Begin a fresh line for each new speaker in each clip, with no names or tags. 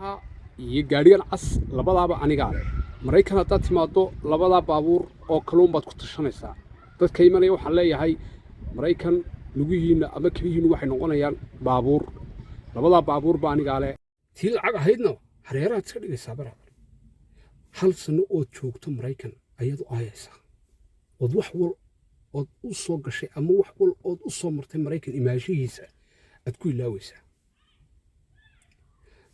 Iyo gaadhigan cas labadaaba anigaa leh. Maraykan haddaad timaaddo, labadaa baabuur oo kaluun baad ku tashanaysaa. Dadka imanaya waxaan leeyahay, Maraykan lugihiinna ama kelihiinnu waxay noqonayaan baabuur. Labadaa baabuur baa anigaa leh. Tii lacag ahaydna hareerahaad iska dhigaysaa, brother. Hal sano ood joogto Maraykan ayaad u aayaysaa, ood wax wal ood u soo gashay ama wax wal ood u soo martay Maraykan imaanshihiisa aad ku ilaawaysaa.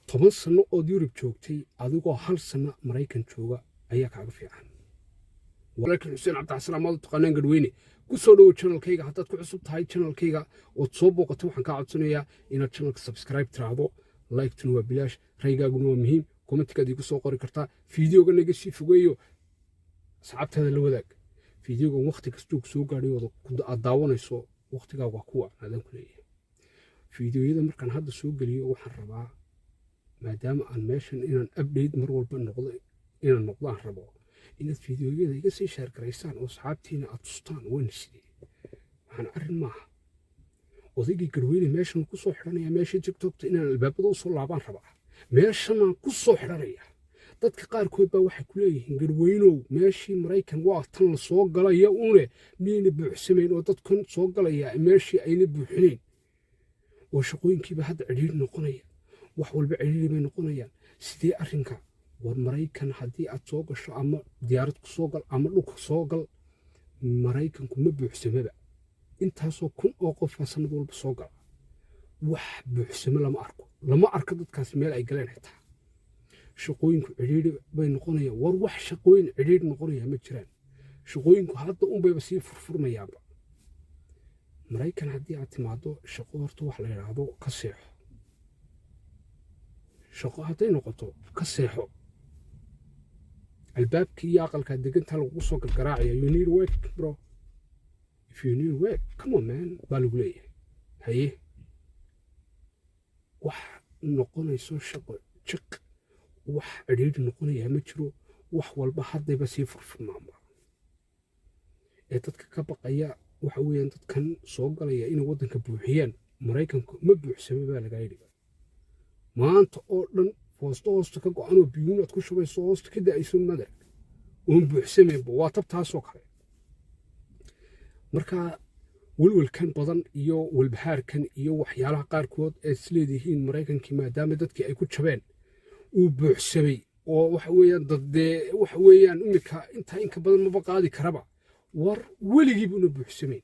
10 sano ood Yurub joogtay adigoo hal sano Maraykan jooga ayaa kaaga fiican. Walaalkiin Xuseen Cabdixasan, amaad u taqaanaan Gadhweyne, ku soo dhowo channelkayga. Haddaad ku cusub tahay channelkayga ood soo booqatay, waxaan kaa codsanayaa inaad channelka subscribe tiraahdo. Like-tuna waa bilaash, raygaaguna waa muhiim. Commentigaad iigu soo qori kartaa. Videoga naga sii fogeeyo, asxaabtaada la wadaag. Videogan wakhti kastuu soo gaadhay ood aad daawanayso, wakhtigaaga waa ku wacnaadaan ku leeyahay. Videoyada markaan hadda soo geliyo, waxaan rabaa, maadaama aan meeshan inaan update mar walba noqdo, inaan noqdo aan rabo, inaad videoyada iga sii share garaysaan oo asxaabtiina aad tustaan. Waana sidee? Waxaan arrin maaha. Odaygii Garweyne meeshan ku soo xidhanaya, meesha TikTokta inaan albaabada usoo laabaan rabaa. Meeshanaan ku soo xidhanaya. Dadka qaarkood baa waxay ku leeyihiin, "Garweynow, meeshii Maraykan waa tan la soo galaya une, miyayna buuxsamayn oo dadkan soo galaya meeshii ayna buuxinayn oo shaqooyinkiiba hadda cidhiidhi noqonaya, wax walba cidhiidhi bay noqonayaan? Sidee arrinka?" War Maraykan haddii aad soo gasho, ama diyaarad ku soo gal ama dhulka soo gal, Maraykanku ma buuxsamaba. Intaasoo kun oo qofaa sanad walba soo gala, wax buuxsamo lama arko, lama arko dadkaasi meel ay galeen xitaa. Shaqooyinku cidhiidhi bay noqonayaan. War wax shaqooyin cidhiidhi noqonaya ma jiraan. Shaqooyinku hadda unbayba sii furfurmayaanba. Maraykan haddii aad timaado, shaqo horta wax la yidhaahdo ka seexo. Shaqo hadday noqoto, ka seexo. Albaabkii iyo aqalkaa degantaa lagugu soo gargaraacaya. "You need work, bro? If you need work, come on, man," baa lagu leeyahay. Haye, wax noqonayso shaqo jiq, wax cidhiidhi noqonayaa ma jiro. Wax walba haddayba sii furfurmaanba. Ee dadka ka baqaya waxa weeyaan dadkan soo galaya inay waddanka buuxiyaan. Maraykanku ma buuxsamay baa lagaa yidhi. Maanta oo dhan foosto hoosta ka go-an oo biyuun aad ku shubayso, hoosta ka da'ayso, madarag oon buuxsamaynba. Waa tabtaasoo kale. Marka welwelkan badan iyo walbahaarkan iyo waxyaalaha qaarkood ee isleedihiin Maraykankii, maadaama dadkii ay ku jabeen, uu buuxsamay oo waxa weeyaan dad dee waxa weeyaan iminka intaa inka badan maba qaadi karaba, war weligii buuna buuxsamayn.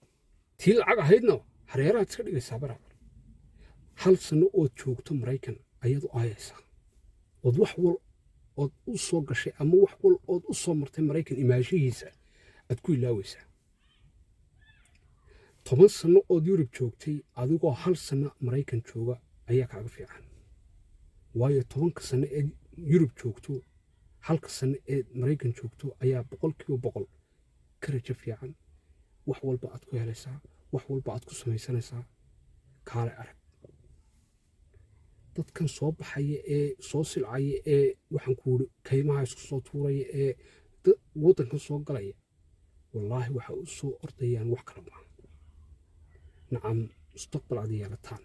Tii lacag ahaydna hareerahaad iska dhigaysaa, brother. Hal sano ood joogto Maraykan ayaad u aayaysaa, ood wax wal ood u soo gashay ama wax wal ood u soo martay Maraykan imaanshihiisa aad ku ilaawaysaa. 10 sano ood Yurub joogtay adigoo hal sano Maraykan jooga ayaa kaaga fiican. Waayo, 10-ka sano ee Yurub joogto, halka sano ee Maraykan joogto ayaa 100% ka rajo fiican. Wax walba aad ku helaysaa, wax walba aad ku samaysanaysaa. Kaale arag dadkan soo baxaya ee soo silcaya ee waxaan ku yidhi kaymaha isku soo tuuraya ee waddankan soo galaya. Wallaahi, waxa u soo ordayaan wax kale maaha. Nacam, mustaqbal aad yeelataan.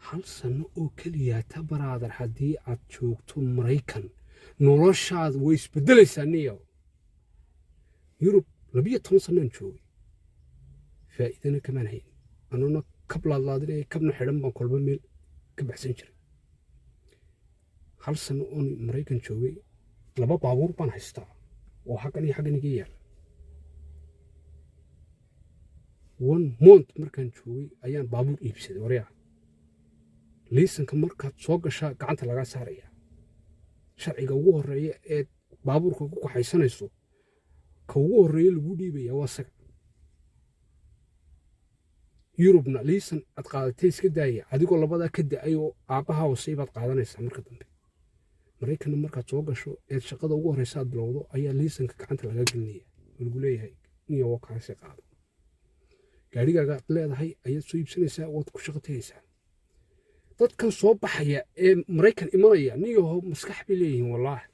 Hal sano oo keliyaata, brother, haddii aad joogto Maraykan, noloshaada way isbeddelaysaa. Niyo, Yurub 12 sanaan joogay, faa'iidana kamaan hayn. Anuna kab laadlaadinaya, kabna xidhan baan kolba meel ka baxsan jiray. Hal sano oon Maraykan joogay, laba baabuur baan haystaa oo xaggan iyo xaggan iga yaala. One month markaan joogay ayaan baabuur iibsaday. Waryaa, liisanka markaad soo gashaa gacanta lagaa saaraya. Sharciga ugu horreeya ee baabuurka ku kaxaysanayso, ka ugu horreeya lagu dhiibaya waa saga. Yurubna liisan aad qaadatay iska daaya, adigoo labadaa ka da'ay oo aabbaha hoosey baad qaadanaysaa marka dambe. Maraykanna markaad soo gasho eed shaqada ugu horreysa aad bilowdo ayaa liisanka gacanta lagaa gelinaya oo lagu leeyahay, "Niyo, waa kaasi, qaado." Gaadhigaaga aad leedahay ayaad soo iibsanaysaa, waad ku shaqo tegaysaa. Dadkan soo baxaya ee Maraykan imanaya, niyaho, maskax bay leeyihiin, wallaahi.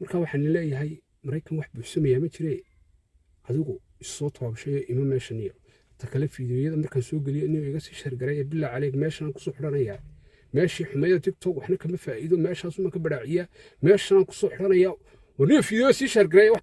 Marka waxaan leeyahay, Maraykan wax buuxsamayaa ma jire. Adigu issoo tabaabshayo, ima meesha. Niyo, ta kale, videoyada markaan soo geliyo, niyo, iga sii share garay ee bilaa caleeg. Meeshan aan kusoo xidhanayaa. Meeshii xumeeya TikTok waxna kama faa'iido, meeshaasumaan ka badhaaciyaa, meeshanaan kusoo xidhanaya. Warniyo video sii share gareeya.